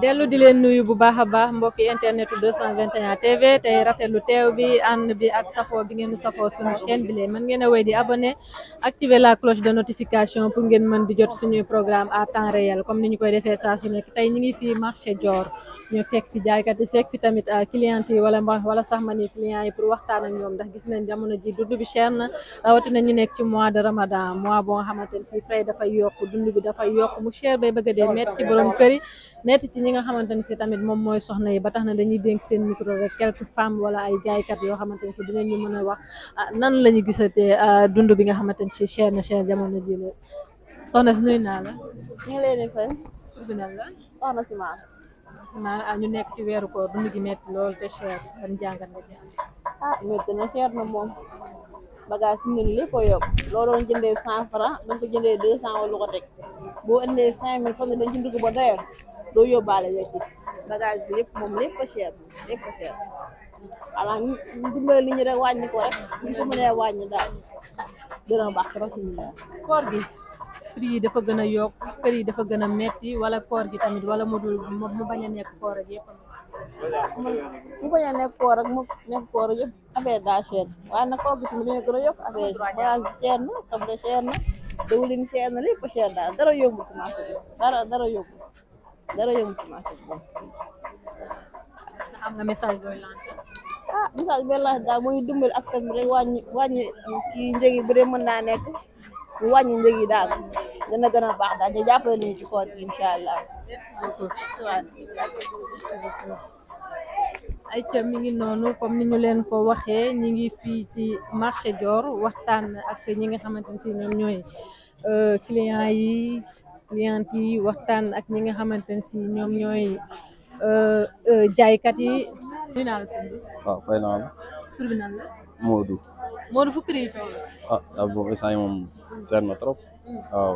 dellu di leen nuyu bu baax a baax mbokki internetu 221 TV tey rafetlu teew bi ànd bi ak safoo bi ngeen safoo suñu chaîne bi lee mën ngeen a wéy di abonné activer la cloche de notification pour ngeen mën di jot suñuy programme à temps réel comme ni ñu koy defee saa su nekk tey ñu ngi fii marché Dior ñu fekk fi jaaykat yi fekk fi tamit client yi wala sax ma ni clients yi pour waxtaan ak ñoom ndax gis nañ jamono ji dund bi cher na rawatina ñu nekk ci mois de Ramadan mois boo nga xamante ne si frais dafay yokk dund bi dafay yokk mu cher bay bëgg a dee metti ci borom kër yi metti ci ñi nga xamante ne si tamit moom mooy soxna yi ba tax na dañuy dénk seen micro rek quelques femmes wala ay jaaykat yoo xamante ne si dinañ ñu mën a wax nan la ñu gisatee dund bi nga xamante ne si cher na cher jamono ji la soxna si nuyu naa la. ñu ngi leen di fay. tribunal la. soxna si maa. ñu nekk ci weeru koor dund gi metti lool te cher ban jàngat nga ci am. métti na cher na moom bagage fi mu ne nii lépp a yokk loo doon jëndee 100 francs da nga ko jëndee 200 wala lu ko teg boo indee 5000 foog nga dañ ci dugg ba doyal doo yóbbaale wecc bagage bi lépp moom lépp a cher lépp a cher alors ñu dimbale li ñu rek wàññi ko rek ñu ko mënee wàññi daal dina baax trop ci ñu koor gi prix yi dafa gën a yokk kër yi dafa gën a metti wala koor gi tamit wala mu bañ a nekk koor ak yëpp mu bañ a nekk koor ak mu nekk koor ak yëpp affaire daa cher waaye nag koor gi tamit dañoo gën a yokk affaire bagage cher na soble cher na diwlin cher na lépp cher daal dara yombu ci marché bi dara yombu ci marché bi am nga message booy lancé message booy lancé daal mooy dimbali askan bi rek wàññi kii njëg yi bu dee mën naa nekk ñu wàññi njëg yi daal gën a baax daal ñu jàppale ni ci koor gi incha allah. ayca mi ngi noonu comme ni ñu leen ko waxee ñi ngi fii ci marché Dior waxtaan ak ñi nga xamante ne si ñoom ñooy client yi waxtaan ak ñi nga xamante ne si ñoom ñooy jaaykat yi. nuyu naa la sëñ bi. waaw fay naa la. tribunal la. Modou fu prix yi toll. yaa boobu instant yi moom seer na trop. waaw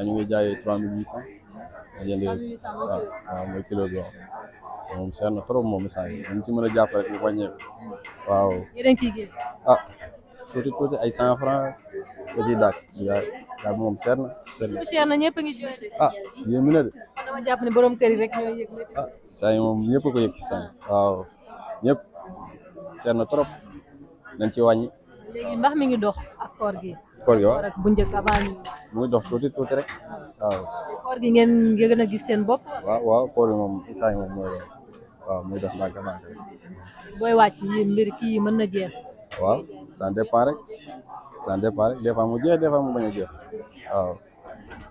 ñu ngi jaayee 3800. nga jëndee waaw mooy kilo bi waaw. moom seer na trop moom instant yi ñu ci mën a jàpp rek bu wàññeeku. waaw yéen a ngi ciy génn. tuuti ay 100 francs ba ciy dàkk yaa moom seer na. cher na ñëpp a ngi jooy de. yéen ne de. dama jàpp ne borom kër yi rek ñooy yëg. saa yi moom ñëpp a ko yëg ci saa yi. waaw ñëpp seer na trop nañ ci wàññi. léegi ndax mi ngi dox ak koor gi. koor gi waaw rek bu njëkk avant ñu. mu ngi dox tuuti rek waaw. koor gi ngeen gën a gis seen bopp. waaw koor gi moom saa yi moom mooy waaw muy dox ndànk rek. booy wàcc yi mbir kii yi mën na jeex. waaw ça dépend rek des fois mu jeex des fois mu bañ a jeex waaw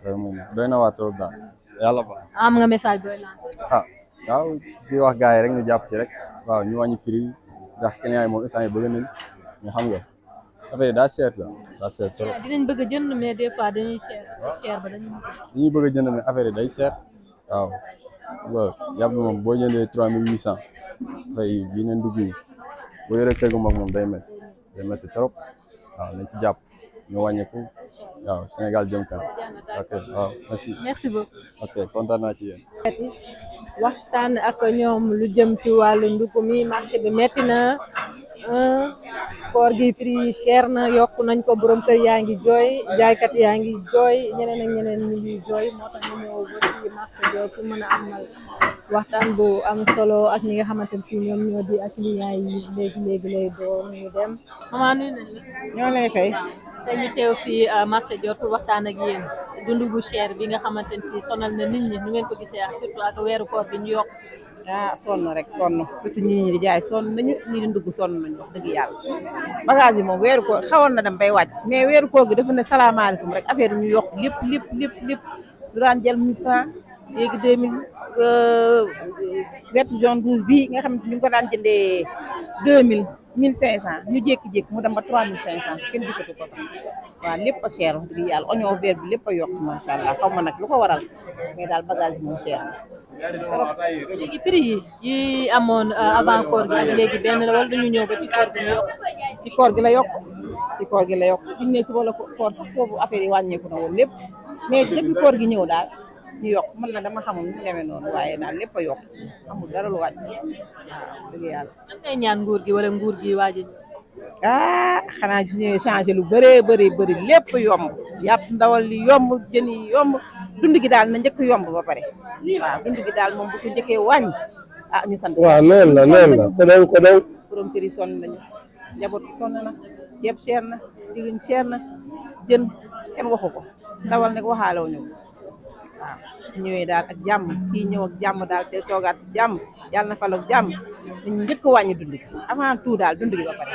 loolu moom doy na waa trop daal yàlla ba. am nga message booy lancé. waaw di wax gars yi rek ñu jàpp ci rek waaw ñu wàññi prix yi ndax client yi moom instant yi bëgg nañ ñu xam nga affaire yi daa seet trop. dinañ bëgg a jënd mais des fois dañuy cher ba dañuy bëgg a jënd mais affaire yi day seet waaw loolu yàpp bi moom boo jëndee 3800 fay bii neen dugg yi boo yoree kër gu mag moom day métti trop waaw nañ si jàpp ñu wàññeeku waaw Sénégal jëm kanam ok waaw merci beaucoup. ok kontaan naa ci yéen. waxtaan ak ñoom lu jëm ci wàllu ndugg mi marché bi metti na koor gi prix yi cher na yokk nañ ko borom kër yaa ngi jooy jaaykat yaa ngi jooy ñeneen ak ñeneen ñu ngi jooy moo tax ñu ñëw ba ci marché Dior pour mën a amal waxtaan bu am solo ak ñi nga xamante ne si ñoom ñoo di ak client yi léegi lay doon ñu dem. maman nuyu nañ la. ñoo lay fay. tey ñu teew fii marché Dior pour waxtaan ak yéen dund bu cher bi nga xamante ne si sonal na nit ñi nu ngeen ko gisee ak surtout ak weeru koor bi ñu yokk. sonn rek surtout ñi di jaay sonn nañu ñi di ndugg sonn nañu wax dëgg yàlla bagage yi moom weeru koor xawoon na dem bay wàcc mais weeru koor gi dafa ne salaamaaleykum rek affaire yi ñu yokk lépp lu daan jël 1000 francs léegi 2000 vert jaune rouge bii nga xam ne ñu ngi ko daan jëndee 2000 1500 ñu jékki-jékki mu dem ba 3500 kenn gisatu ko sax waaw lépp a cher wax dëgg yàlla oignon vert bi lépp a yokk macha allah xaw ma nag lu ko waral mais daal bagage yi moom cher na. léegi prix yi amoon avant koor gi ak léegi benn la wala dañu ñëw ba ci koor gi ñu yokk. ci koor gi la yokk biñ ne si wala koor sax boobu affaire yi wàññeeku na woon lépp mais depuis koor gi ñëw daal ñu yokk mën na dama xamul ñu demee noonu waaye daal lépp a yokk amul dara lu wàcc waaw dëgg yàlla. lan ngay ñaan nguur gi wala nguur gi waaj xanaa su ñëwee changé lu bëree bëri lépp yomb yàpp ndawal li yomb jën yi yomb dund gi daal na njëkk yomb ba pare waaw dund gi daal moom bu ko njëkkee wàññi ñu sant waaw noonu la ko doon borom kër yi sonn nañu njaboot bi sonn na ceeb cher na diwlin cher na jën kenn waxu ko ndawal nag waxaale wuñu ko waaw ñëwee daal ak jàmm kii ñëw ak jàmm daal te toogaat si jàmm yàlla na faloog jàmm dañu njëkk wàññi dund gi avant tout daal dund gi ba pare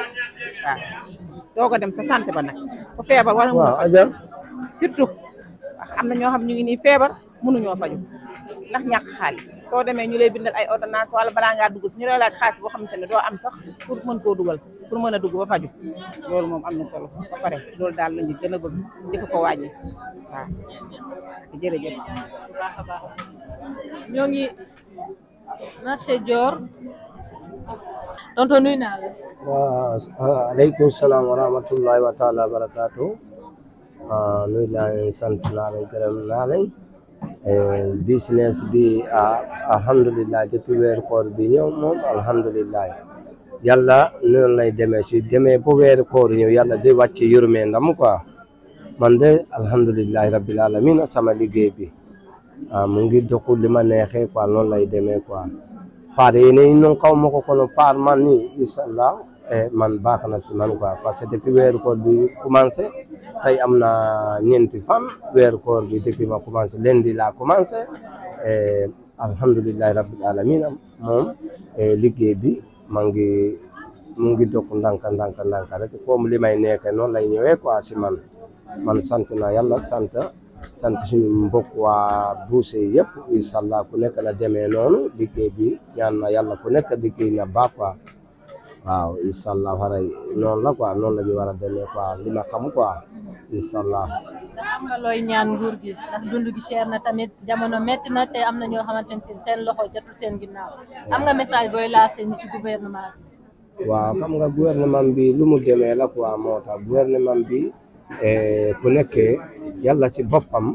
waaw doo ko dem sa santé ba nag ko feebar wala mu surtout am na ñoo xam ñu ngi nii feebar mënuñoo faju ndax ñàkk xaalis soo demee ñu lay bindal ay ordonnance wala balaa ngaa dugg si ñu lay laaj xaalis boo xamante ne doo am sax pour mën koo dugal pour mën a dugg ba faju loolu moom am na solo ba pare loolu daal lañu gën a bëgg jëkk ko wàññi waaw jërëjëf baax a baax ñoo ngi marché Dior tonton nuyu naa la waaw aleykum salaam wa rahmatullahi wa taala wa barakaatu nuyu naa leen sant naa leen gërëm naa leen business bi alhamdulillah depuis weeru koor bi ñëw moom alhamdulillah yàlla noonu lay demee si demee bu weeru koor ñëw yàlla day wàcc yërmande ndam quoi man de alhamdulillahi rabbil alamin sama liggéey bi mu ngi doxul li ma neexee quoi noonu lay demee quoi par yene non kaw ma ko kono par man ni inshallah man baax na si man quoi parce que depuis weeru koor bi commencé tey am na ñeenti fan weeru koor bi depuis ma commencé lundi laa commencé alhamdulillahi rabbil alamin moom liggéey bi mu ngi dox ndànk rek comme li may nekkee noonu lay ñëwee quoi si man sant na yàlla sant suñu mbokk waa buuse yëpp inshallah ku nekk na demee noonu liggéey bi ñaan na yàlla ku nekk liggéey na baax quoi waaw inshallah xaray noonu la quoi noonu la ñu war a demee quoi li ma xam quoi inshallah am nga looy ñaan nguur gi ndax dund gi cher na tamit jamono metti na te am na ñoo xamante ne seen loxo jotul seen ginnaaw am nga message booy lancé ni ci gouvernement bi waaw xam nga gouvernement bi lu mu demee la quoi moo tax gouvernement bi ku nekkee yàlla si boppam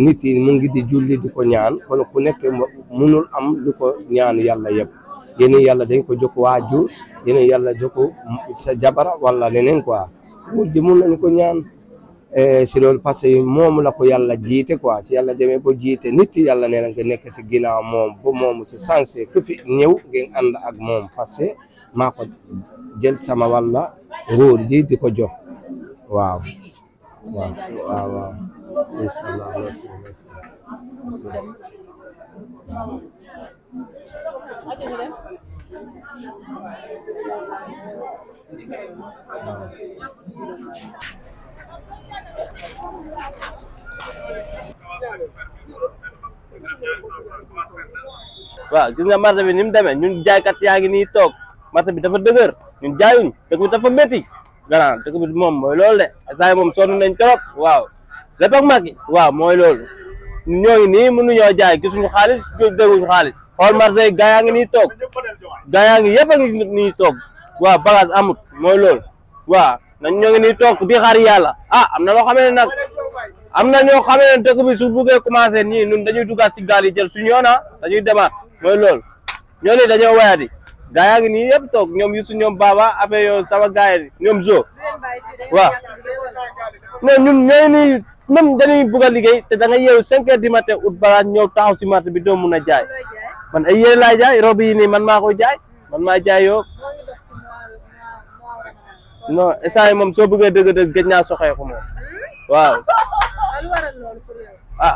nit yi mu ngi di julli di ko ñaan kon ku nekkee munul am lu ko ñaan yàlla yëpp yéen yàlla dañ ko jokk waajur yéen yàlla jokk sa jabara wala leneen quoi nguur gi mun nañu ko ñaan si loolu parce que moom la ko yàlla jiite quoi si yàlla demee ba jiite nit yàlla nee na nga nekk si ginnaaw moom ba moom si sensé ku fi ñëw ngeen ànd ak moom parce que maa ko jël sama walla nguur ji di ko jox waaw inshallah merci waaw gis nga marché bi ni mu demee ñun jaaykat yaa ngi nii toog marché bi dafa dëgër ñun jaayuñ dëkk bi dafa métti gannaaw dëkk bi moom mooy loolu de saa moom sonn nañ trop waaw lépp ak mag yi waaw mooy loolu ñoo ngi nii mënuñoo jaay gisuñu xaalis dégguñu xaalis xool marché yi gaa yaa ngi nii toog gaa yaa ngi yëpp a ngi nii toog waaw bagage amut mooy loolu waaw nañ ñoo ngi nii toog di xaar yàlla am na loo xam ne nag am na ñoo xam ne dëkk bi su buggee commencé nii ñun dañuy duggaat ci gaal yi jël suñu yoon dañuy demaat mooy loolu ñoo ni dañoo wayati gaa yaa ngi nii yëpp toog ñoom Youssou ñoom Baba affaire yow sama gaay yi ñoom Zo waaw non ñun ñooy nii même dañuy bugg a liggéey te da nga yeewu 5 heures du matin ut balaa ñëw taxaw ci marché bi doo mun a jaay man ay yére laay jaay robe yi nii man maa koy jaay man maa jaay yoo non instant yi moom soo bëggee dëgg-dëgg gëj naa soxeeku moom waaw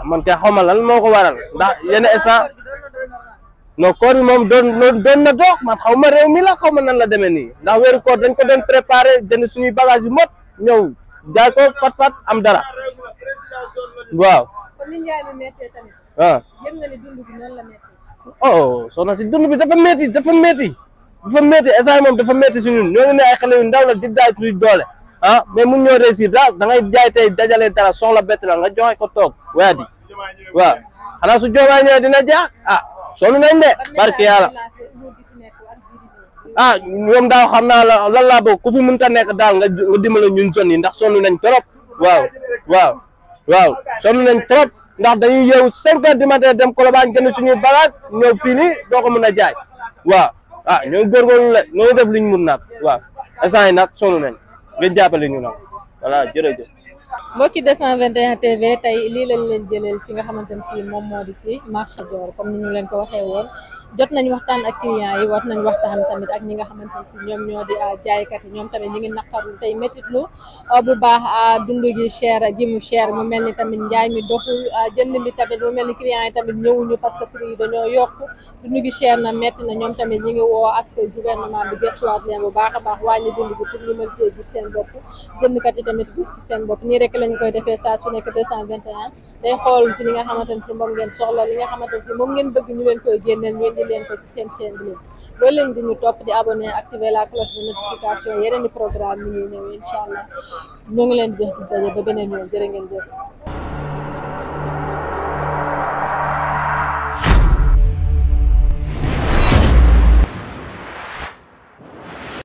man kay xaw ma lan moo ko waral ndax yenn instant non koor bi moom doon na dox man xaw ma réew mi la xaw ma nan la demee nii ndax weeru koor dañ ko doon préparé jënd suñuy bagage yu mot ñëw jaay ko fat am dara waaw soxna si dund bi dafa métti instant moom dafa métti si ñun ñoo ngi ne ay xale yu ndaw la di daay suñu doole mais mun ñoo réussir daal da ngay jaay tey dajale dara soxla bett la nga joxe ko toog waadi waaw xanaa su joomaay ñëwee dina jaax sonn nañ de barke yàlla ñoom daal xam naa la lan laa bëgg ku fi mënta nekk daal nga dimbale ñun jeunes yi ndax sonn nañ trop waaw sonn nañ trop ndax dañuy yeewu 5 heures du matin dem Colobane jënd suñuy bagage ñëw fii nii doo ko mën a jaay waaw ñoo ngi góorgóorlu la ñoo ngi def liñ mun nag waaw instant yi nag sonn nañ ngeen jàppale ñu nag voilà jërëjëf mbokki 221 TV tey lii lañ leen jëleel fi nga xamante ne si moom moo di ci marché Dior comme ni ñu leen ko waxee woon jot nañ waxtaan ak clients yi war nañ waxtaan tamit ak ñi nga xamante ne si ñoom ñoo di jaaykat yi ñoom tamit ñi ngi naqarlu tey métitlu bu baax dund gi cher gi mu cher mu mel ni tamit njaay mi doxul jënd mi tamit mu mel ni clients yi tamit ñëwuñu parce que prix yi dañoo yokk dund gi cher na metti na ñoom tamit ñi ngi woo aspect gouvernement bi gëstuwaat leen bu baax a baax wàññi dund gi pour ñu mën cee gis seen bopp jëndkat yi tamit gis ci seen bopp nii rek lañu koy defee saa su nekk 221 day xool ci li nga xamante ne si moom ngeen soxla li nga xamante ne si moom ngeen bëgg ñu leen koy génneel ñu indi leen ko ci seen chaîne bi loolu leen di ñu topp di abonné activer la cloche de notification yeneen i programme yi ñuy ñëw incha allah ñoo ngi leen di jox di daje ba beneen yoon jërë ngeen jëf